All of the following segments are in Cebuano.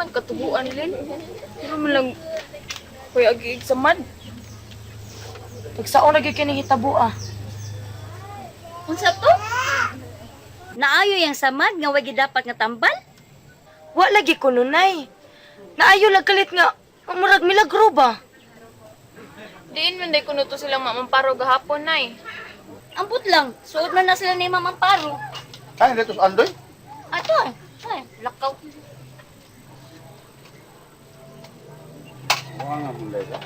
Katuguan lin. Pero man lang koy agiig samad. Pagsaon lagi kini hitabo ah. Unsa to? Naayo yang samad nga way gidapat nga tambal? Wa lagi ko nunay. Naayo lang kalit nga murag milagro ba? Diin man day kuno to silang mamamparo gahapon nay. Ambot lang, suod man na sila ni Ma'am Amparo. Ay, dito sa Andoy. Ato ay, ay, lakaw. Mukha nga mong lega.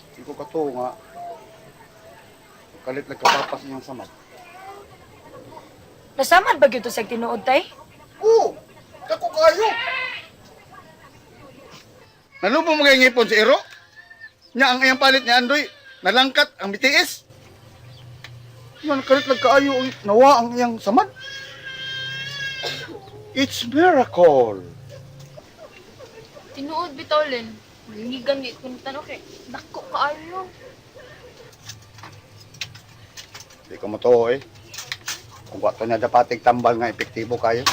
Hindi ko kato nga. Kalit nagkapapas niyang samad. Nasamad ba gyud to sa tinuod tay? Oo! Kako kayo! Nalubong mga ngipon si Ero? Nya ang iyang palit ni Andoy, nalangkat ang BTS. Yan, kalit nagkaayo ang nawa ang iyang samad. It's miracle. Tinuod bitaw lin. Lingigan di kuno tanong kay dako kaayo. Di ko motoo eh. Kung wato niya dapating tambal nga epektibo kayo.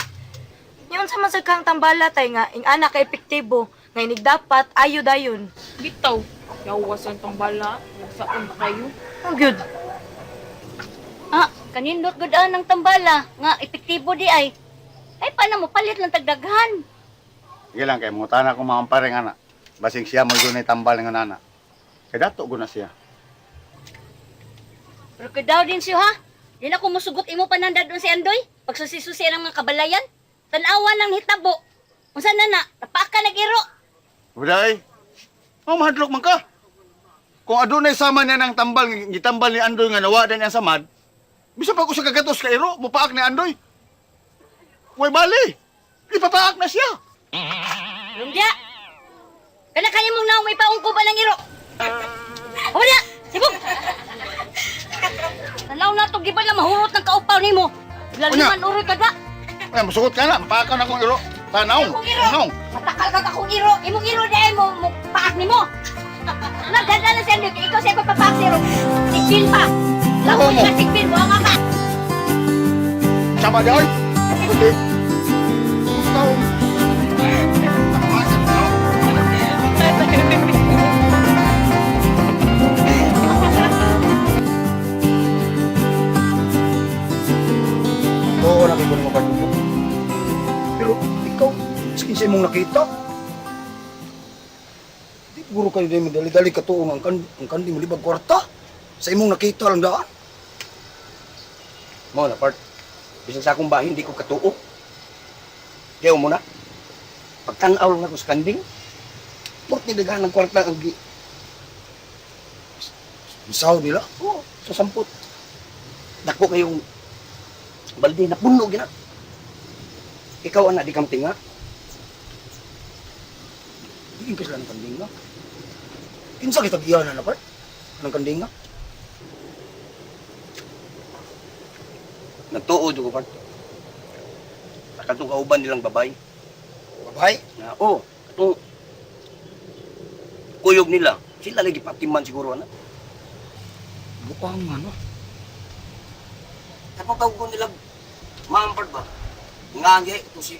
Yun sa man sad kang tambala tay nga ing ana ka epektibo nga inig dapat ayo dayon. Bitaw. Yawasan tong bala. Nagsaon na kayo. Ang gyud. Ah, kanindot gud ang tambala nga epektibo di ay. Ay paano mo palit lang tagdaghan? Sige lang, kay mga tanan kong mga paring anak. Basing siya mo yun ay tambal ng nana. Kay dato ko na siya. Pero kay daw din siyo ha. Di na ko musugot imo pananda doon si Andoy. Pagsusi-susi ang mga kabalayan. Tanawa nang hitabo. Unsa na na? Napaka nag-iro. Buday, oh, mahadlok man ka. Kung adunay sama niya ng tambal, gitambal ni Andoy nga nawa din ang samad, bisa pa ko sa kagatos ka iro, mupaak ni Andoy. Way bali, ipapaak na siya. Rundya. Kana kaya mong naong may paungko ba ng iro? Wala! Sibog! Tanaw na to giban lang mahurot ng kaupaw nimo. Laliman uroy ka da. Ay, musugot ka na, mapaak ka na akong iro. Tanaw, Akong iro. tanaw. Matakal ka akong iro. Imong iro di ay mo, mo paak nimo. Nagdala na siya Andoy. Ikaw siya papaak sa iro. Sigbin pa. Lagot mo. ka sigbin. Buha ka ka. Sama di ay. Hindi. Tao. Oo, nakita ko naman ko. Pero ikaw, sa imong nakita. Di puro kayo din madali-dali katuong ang kandi malibag kwarta. Sa imong nakita lang daan. Mo na part. Bisan sa akong bahin di ko katuo. Diyaw mo na. Pagtanaw lang ako sa kanding. Port ni daghan ng kwarta ang gi. Misaw nila. Oo, sa sampot. Dako kayong balde na puno gina. Ikaw ana di kam tinga. Di ka sila ng kandinga. Kinsa kita giyanan na part? Ng kandinga? Nagtuo jud ko part. Katong kauban nilang babay. Babay. Na oh, katong kuyog nila. Sila lagi patiman siguro ana. Buang ano. Tapos tawag ko nila, maampart ba? Nga ang ito si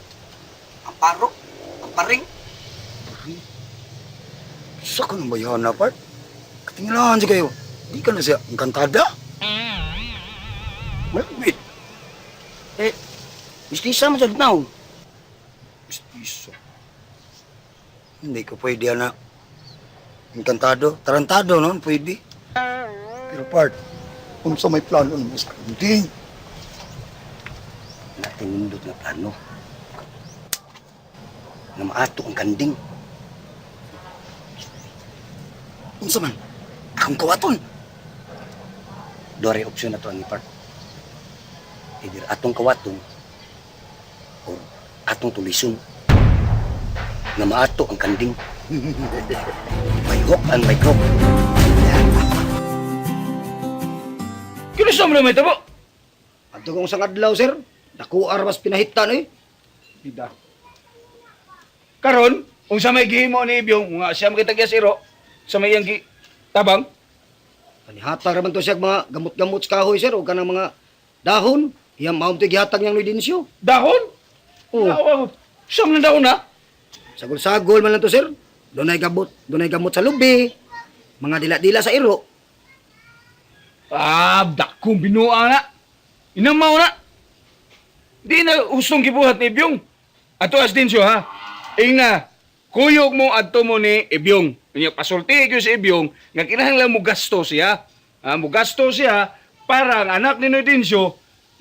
Amparo, Amparing. Sa ka nang bayahan na part? Katingilahan siya kayo. Di ka na siya engkantada. Malapit. Eh, mistisa man sa gitnaw. Mestizo. Hindi ko pwede ana. Engkantado. Tarantado noon, pwede. Pero part, unsa may plano ng mas kanding. Natinindot na plano. Na maato ang kanding. Unsa man? Akong kawaton. Dore opsyon na to ang ipart. Either atong kawaton or atong tulison. Na maato ang kanding. By hook and by crook. Kinusa mo naman ito po? Adto kong sang adlaw, sir. Nakuha ra mas pinahitan eh. Bida. Karon, unsa may gihimo ni Ibyong nga siya makitagya si Iro sa may iyang gi tabang? Panihatag ra man to siya og mga gamot-gamot sa kahoy, sir, o kanang mga dahon. Iyang maom to gihatag niyang Luidencio. Dahon? Oo. Nawa ko. Siyam na daon na. Sagol-sagol man lang to, sir. Dunay gabot, dunay gamot sa lubi. Mga dila-dila sa iro. Ah, dakong binuang na. Inamaw na. Di na hustong gibuhat ni Ibyong. Ato as din siya, ha? Ingna, kuyog mo adto mo ni Ibyong. Unya pasulti gyud si Ibyong nga kinahanglan mo gasto siya. Ha, mo gasto siya para ang anak ni Noy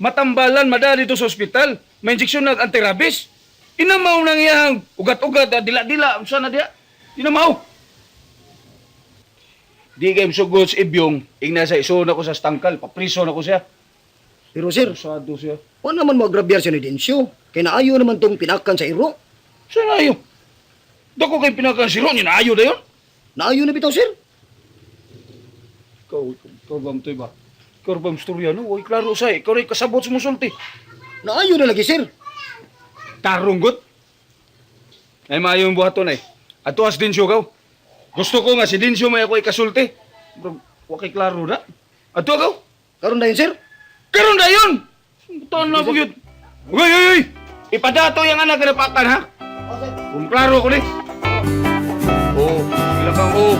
matambalan madali dito sa ospital. May injeksyon nag antirabis. Inamaw nang iyang ugat-ugat, ah, dila-dila, unsa na diya? Inamaw. Di kay sugod si Ibyong, ingna sa iso na ko sa stangkal, papriso na ko siya. Pero sir, Pasado siya. wa naman mo agrabyar si Noy Kay naayo naman tong pinakan sa iro. Saan ayo? Dako kay pinakansiro niya, naayo na yun. Naayo na bitaw, sir. Ikaw, ikaw ba ito ba? Ikaw ba ang no? Uy, klaro sa ikaw rin kasabot sa musulti. Naayo na lagi, sir. Tarunggot. Ay, maayo yung buhaton ay. Atuas din siyo, kaw. Gusto ko nga si Dinsyo may ako ikasulti. Bro, wa kay klaro na. Ato kaw. Karon dayon, sir. Karon na yun! Buton na po yun. Uy, uy, uy! Ipadato yung anak na pakan, ha? Kung klaro ko ni. Oo, ilang kang oo.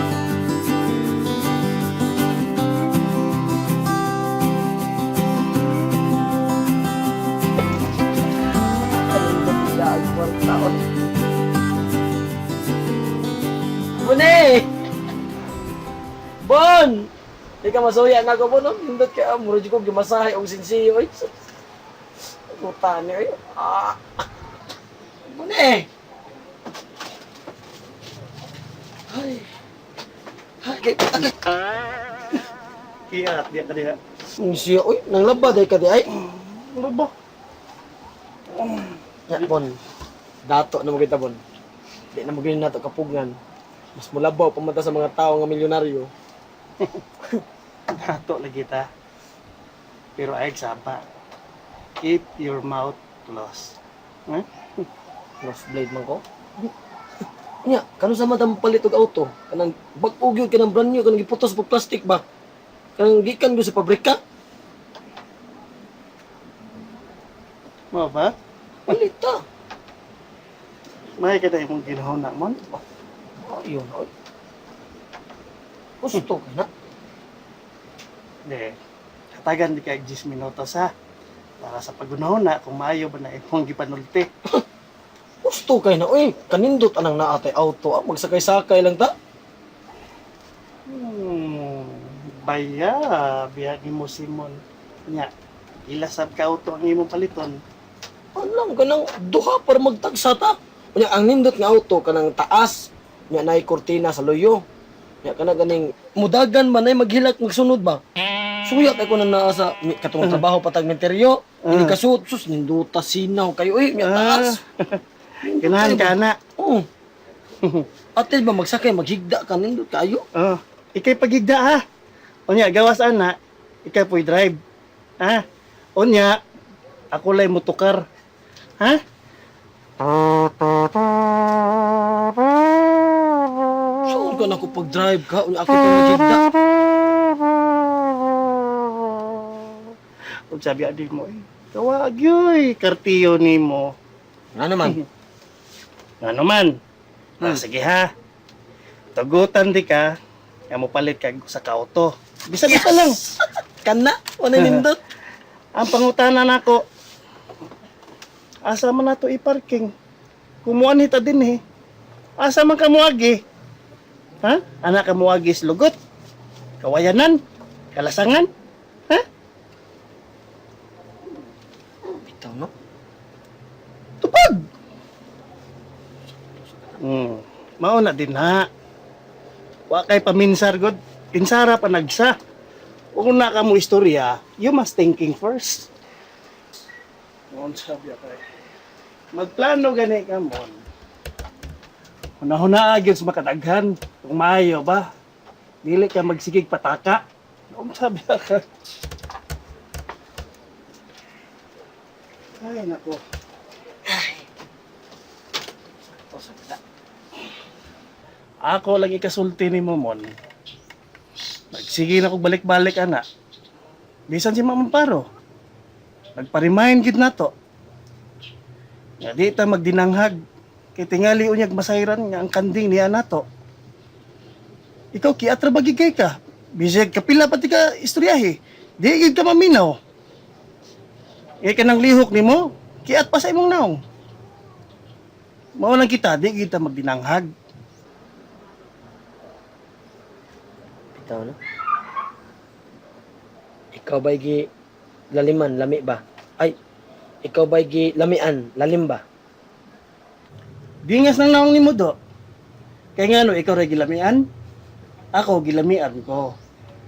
Bone! Bon! Di ka masuya na ako, Bon. Oh. Hindot ka. Mura ko gimasahe og sinsiyo. Ay, sus. Puta ni. Ay, ah. Bone! Ay. Ay, kay, Iya, diya ka diha. Sinsiyo. Uy, nang laba day ka di ay. Ano ba? Ya, Bon. Dato na mo kita, Bon. Di na mo gini nato kapugngan. Mas mulabaw pamata sa mga tao nga milyonaryo. Dato lagi ta. Pero ay saba. Keep your mouth closed. Huh? Lost blade man ko. Nya, kano sa matang palit og auto? Kanang bag-o gyud kanang brand new kanang giputos pag plastic ba? Kanang gikan gyud sa pabrika. Mo ba? Palit ta. May ka na imong ginahuna mon. Ayun, oy. Gusto ka na. De. Hatagan di ka 10 minutos ha. Para sa pagunahuna kung maayo ba na imong gipanulti. Gusto kay na oy. Kanindot anang naatay auto. Ah, magsakay-sakay lang ta. Hmm, baya, biyagi mo Simon. Nya, ilasab ka auto ang imong paliton. Alam kanang duha para magtagsa ta. Unya ang nindot nga auto kanang taas, nya naay kortina sa luyo. Nya kana ganing mudagan man ay maghilak magsunod ba. Suya kay ko na naa sa katong trabaho patag menteryo, hindi kasuot sus ninduta sinaw kayo eh, nya taas. Ganahan ka na. Oo. Ate ba magsakay maghigda ka nindot kayo? Oh, ikay pagigda ha. Unya, gawas ana, ikay po'y drive. Ha? Unya, ako lay motukar. Ha? Saan ka na ko pag-drive ka? Unya ako pa maghigda. Ug sabi adi mo, eh, kawag yoy, kartiyo nimo. Nga naman. Ano man? Ah, sige ha. Tugutan di ka, nga mopalit ka sa kauto. Bisa-bisa lang. Kana, wala nindot. Ang pangutana nako, asa man nato i-parking? Kumuan hita din eh. Asa man kamuagi? Ha? Anak kamuagi sa lugot? Kawayanan? Kalasangan? Ha? Bitaw no. Tupad! Hmm. Mao na din ha. Wa kay paminsar god. Pinsara pa nagsa. Kung na ka mo istorya, you must thinking first. Noon sabi ako eh. Magplano gani ka mon. Hunahuna gyud sa makadaghan. Kung maayo ba, dili ka magsigig pataka. Noon sabi ako. Ay, nako. Ako lang ikasulti ni Momon. Nagsige na kog balik-balik ana. Bisan si Ma'am Amparo. Nagpa-remind gid nato. Nga di ta magdinanghag. Kay tingali unyag masayran nga ang kanding niya nato. Ikaw kiat ra ba gid kay ka? Bisag kapila pati ka istoryahe. Di gid ka maminaw. Kay kanang lihok nimo, kiat pa sa imong naong. Mao lang kita, di gid ta magdinanghag. Bitaw no? Ikaw ba'y gi laliman, lami ba? Ay, ikaw ba'y gi lamian, lalim ba? Dingas ng naong nimo do. Kay ngano ikaw ra gilamian? Ako gilamian ko.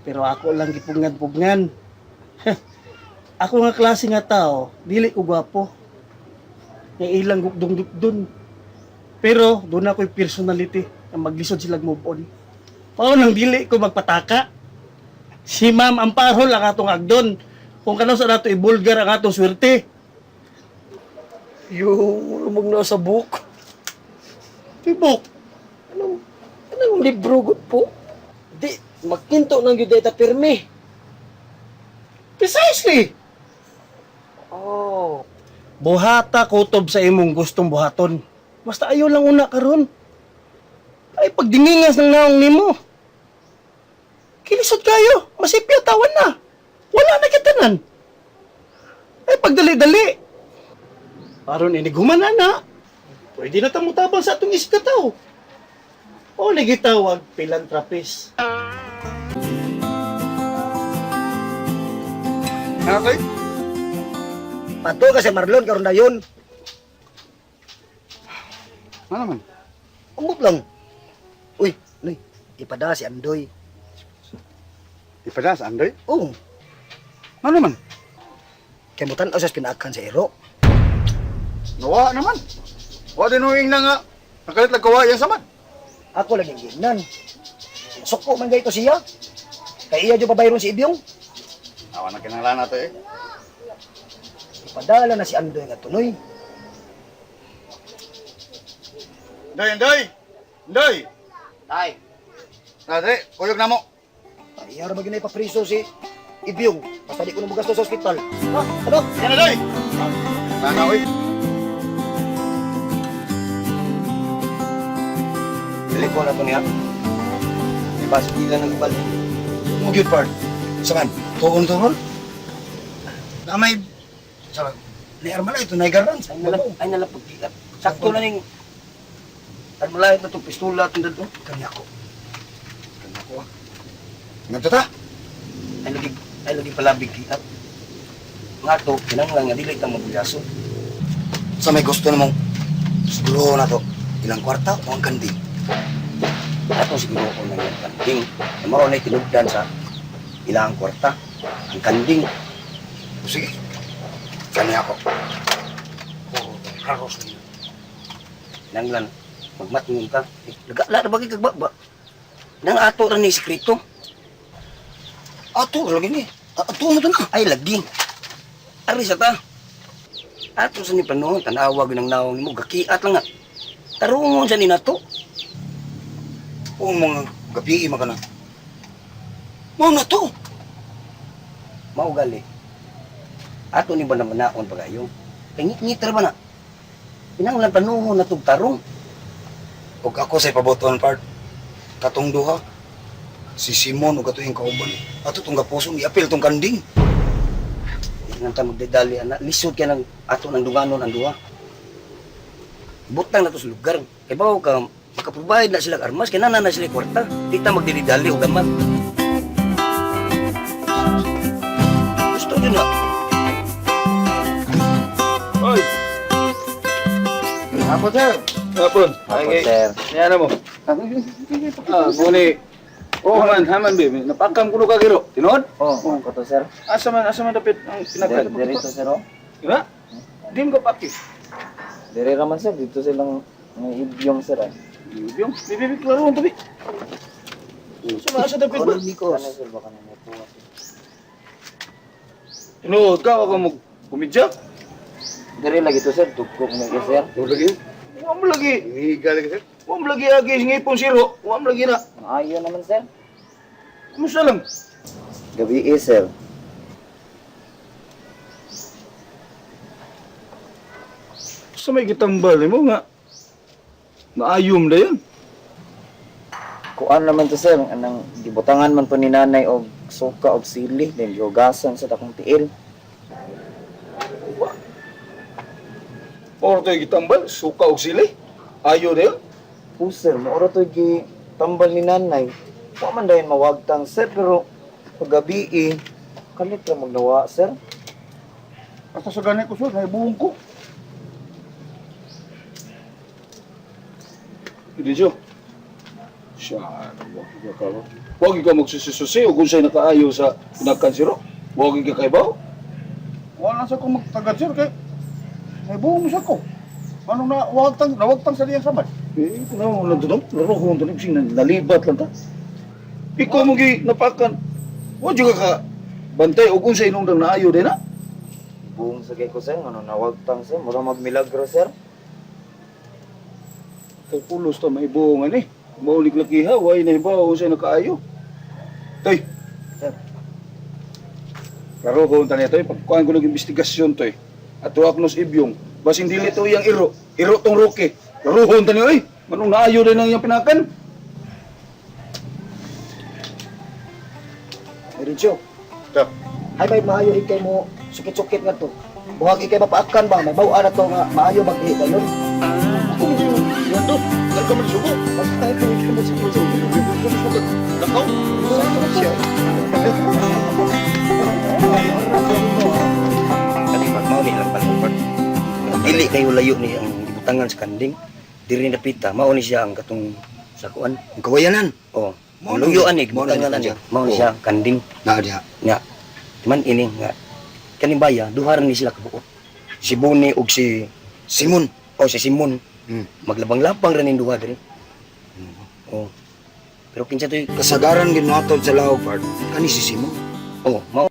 Pero ako lang gipugnan-pugnan. Ako nga klase nga tao, dili ko gwapo. Nga ilang gukdong-dukdon. Pero doon ako'y personality na maglisod sila move on. Pao nang dili ko magpataka. Si Ma'am Amparo lang atong agdon. Kung kano sa nato ibulgar ang atong swerte. Yung lumog na sa book. Tibok. Anong, anong libro gud po? Di, magkinto ng gyud ta pirmi. Precisely. Oh. Buhata kutob sa imong gustong buhaton. Basta ayaw lang una karon. Ay pagdingingas ng naong nimo. Kilisod kayo, masipya tawan na. Wala na kitanan. Ay pagdali-dali. Aron inighuman na na. Pwede na tamutabang sa atong isip tao. O nagitawag philanthropist. Okay. Pato ka si Marlon karon dayon. Ano man? Ambot lang. Uy, Noy, ipada si Andoy. Ipada sa Andoy? Oh, Ano man? kay mo tan-aw sa pinakan sa iro. Nawa naman. Wa din huwing na nga. Nakalit lang kawa yang samad. Ako lagi gignan. Suko man gayto siya. Kay iya jud pabayron si Ibyong. Awa na kinahanglan nato eh. Ipadala na si Andoy nga tunoy. Andoy, Andoy! Andoy! Tay. Nade, kuyog na mo. Ay, iya ra ba gyud na ipapriso si Ibyong. Basta di ko na mogasto sa ospital. Ha? Ano? Yan, Andoy! Nana, oy. Dili ko na to niya. Di ba sa ng ibal? Mo gyud part. Saman, tuon tuon. Na may saman. Ni Armala ito na garans. Ay nala pagkilat. Sakto na ning Armalay na itong pistola itong dadto. Kanya ko. Kanya ko ah. Ngadto ta? Ay lagi palabig kiat. Nga to, kinanglan nga dili ta mabulyaso. Sa may gusto namong siguro na to. Ilang kwarta o ang kandi. Ato siguro ko nang yung kanding. Ang mao na tinugdan sa ilang kwarta. Ang kanding. O sige. Kanya ko. Oh, raros niyo. Kinanglan magmatngon ka. Eh, Nagala na bagay kagbaba. Nang ato ra ni sekreto. Ato lagi ni. Ato mo to na. Ay lagi. Ari sa ta. Ato sa ni panahon tanawa gyud ang nawong nimo gakiat lang nga. Tarungon sa ni nato. O mga gabi man kana. Mao na to. Mao gali. Ato ni ba naman naon pagayo? Kay ngit ra ba na? Kinanglan panuhon na tug tarong. Og ako sa ipaboton part. Katong duha. Si Simon ug atuing kauban. Ato tong gapuso giapil tong kanding. Di nang ta magdadali ana. Lisod kay nang ato nang dunganon ang duha. Butang na to sa lugar. Kay bawo ka maka-provide na sila og armas kay nana na sila kwarta. Di ta magdili-dali og gamag. Gusto yun na. Oy! Hapon, sir. Hapon. Hapon, sir. Yan mo. Ah, muni. Oh, haman, haman, baby. Napakam kuno ka giro. Tinod? Oh, ko to, sir. Asa man dapit ang pinagkan? Diri to, sir, oh. Diba? Di mo ka paki. Diri raman, sir. Dito silang may ibyong, sir, ah. Yung, bibi, klaro ang tabi. Asa dapit ba? Ano, sir, baka na may tuwa, sir. Tinuod ka, wag ka mo kumidya. Diri lagi to, sir. Dugkok na kay, sir. Mo lagi. Wa mo lagi. Higa lagi, sir. Wa mo lagi agi ngipon siro. Wa mo lagi na. Maayo naman, sir. Kumusta lang? Gabi eh, sir. Sa may gitambal nimo nga naayom na yun. Kuan naman to sir, anang gibutangan man to ni nanay og suka og sili, then gihugasan sa takong tiil. Oro to'y gitambal, suka og sili. Ayo na yun. Po sir, maura to gi tambal ni nanay. Wa man dayon mawagtang sir, pero paggabi eh, kalit ra magnawa sir. Basta sa ganit ko, sir, naibuhong ko. Hindi siya. Siya, wag ka ka. Wag ka magsusususi o kung sa'yo nakaayo sa pinagkansiro. Wag ka kaibaw. Wala sa kong magtagad, sir, kay naibuhong mo sa ko. Anong na, wagtang, nawagtang sa diyang samad? Eh, ito na, wala to. Laro ko ito. Nalibat lang ta. Ikaw mo gi napakan. Wag ka ka bantay o kung sa inong dang naayo din na. Buong sa kay ko sir, ano nawagtang sir, mura magmilagro sir. Kay pulos ta may buong ani. Maulig lakiha, way na iba o sa'yo nakaayo. Toy. Sir. Laro ko unta niya, toy. Pagkuhan ko ng investigasyon, toy. At tuwak nos ibyong. Basin dili to iyang iro. Iro tong roke. Laro ko unta niya, oy. Manong naayo din ang iyang pinakan. Rincho. Sir. Hay may maayo ikay mo sukit-sukit nga to. Buhag ikay mapaakan ba may baw na to nga maayo mag-ihi kayon. Ako mo yung yando. Dahil ka man sugo. Basta ikay mo sukit. Lakaw. Siya. Kani part mao ni lang palupad. Dili kayo layo ni ang gibutangan sa kanding. Diri napita mao ni siya ang katong sa kuan. Ang kawayanan. Oh, Mao ang luyo na- ani mao na gibutangan ani. siya. Mao ni Oh. siya kanding. Naa diha. Nga man ini nga kaning baya duha ra ni sila kabuot. Si Boni ug si Simon. oh si Simon. Maglabang-labang ra ning duha diri. Oh. Pero kinsa toy Kasagaran gid mo sa laog part. Kani si Simon. Oh, mao.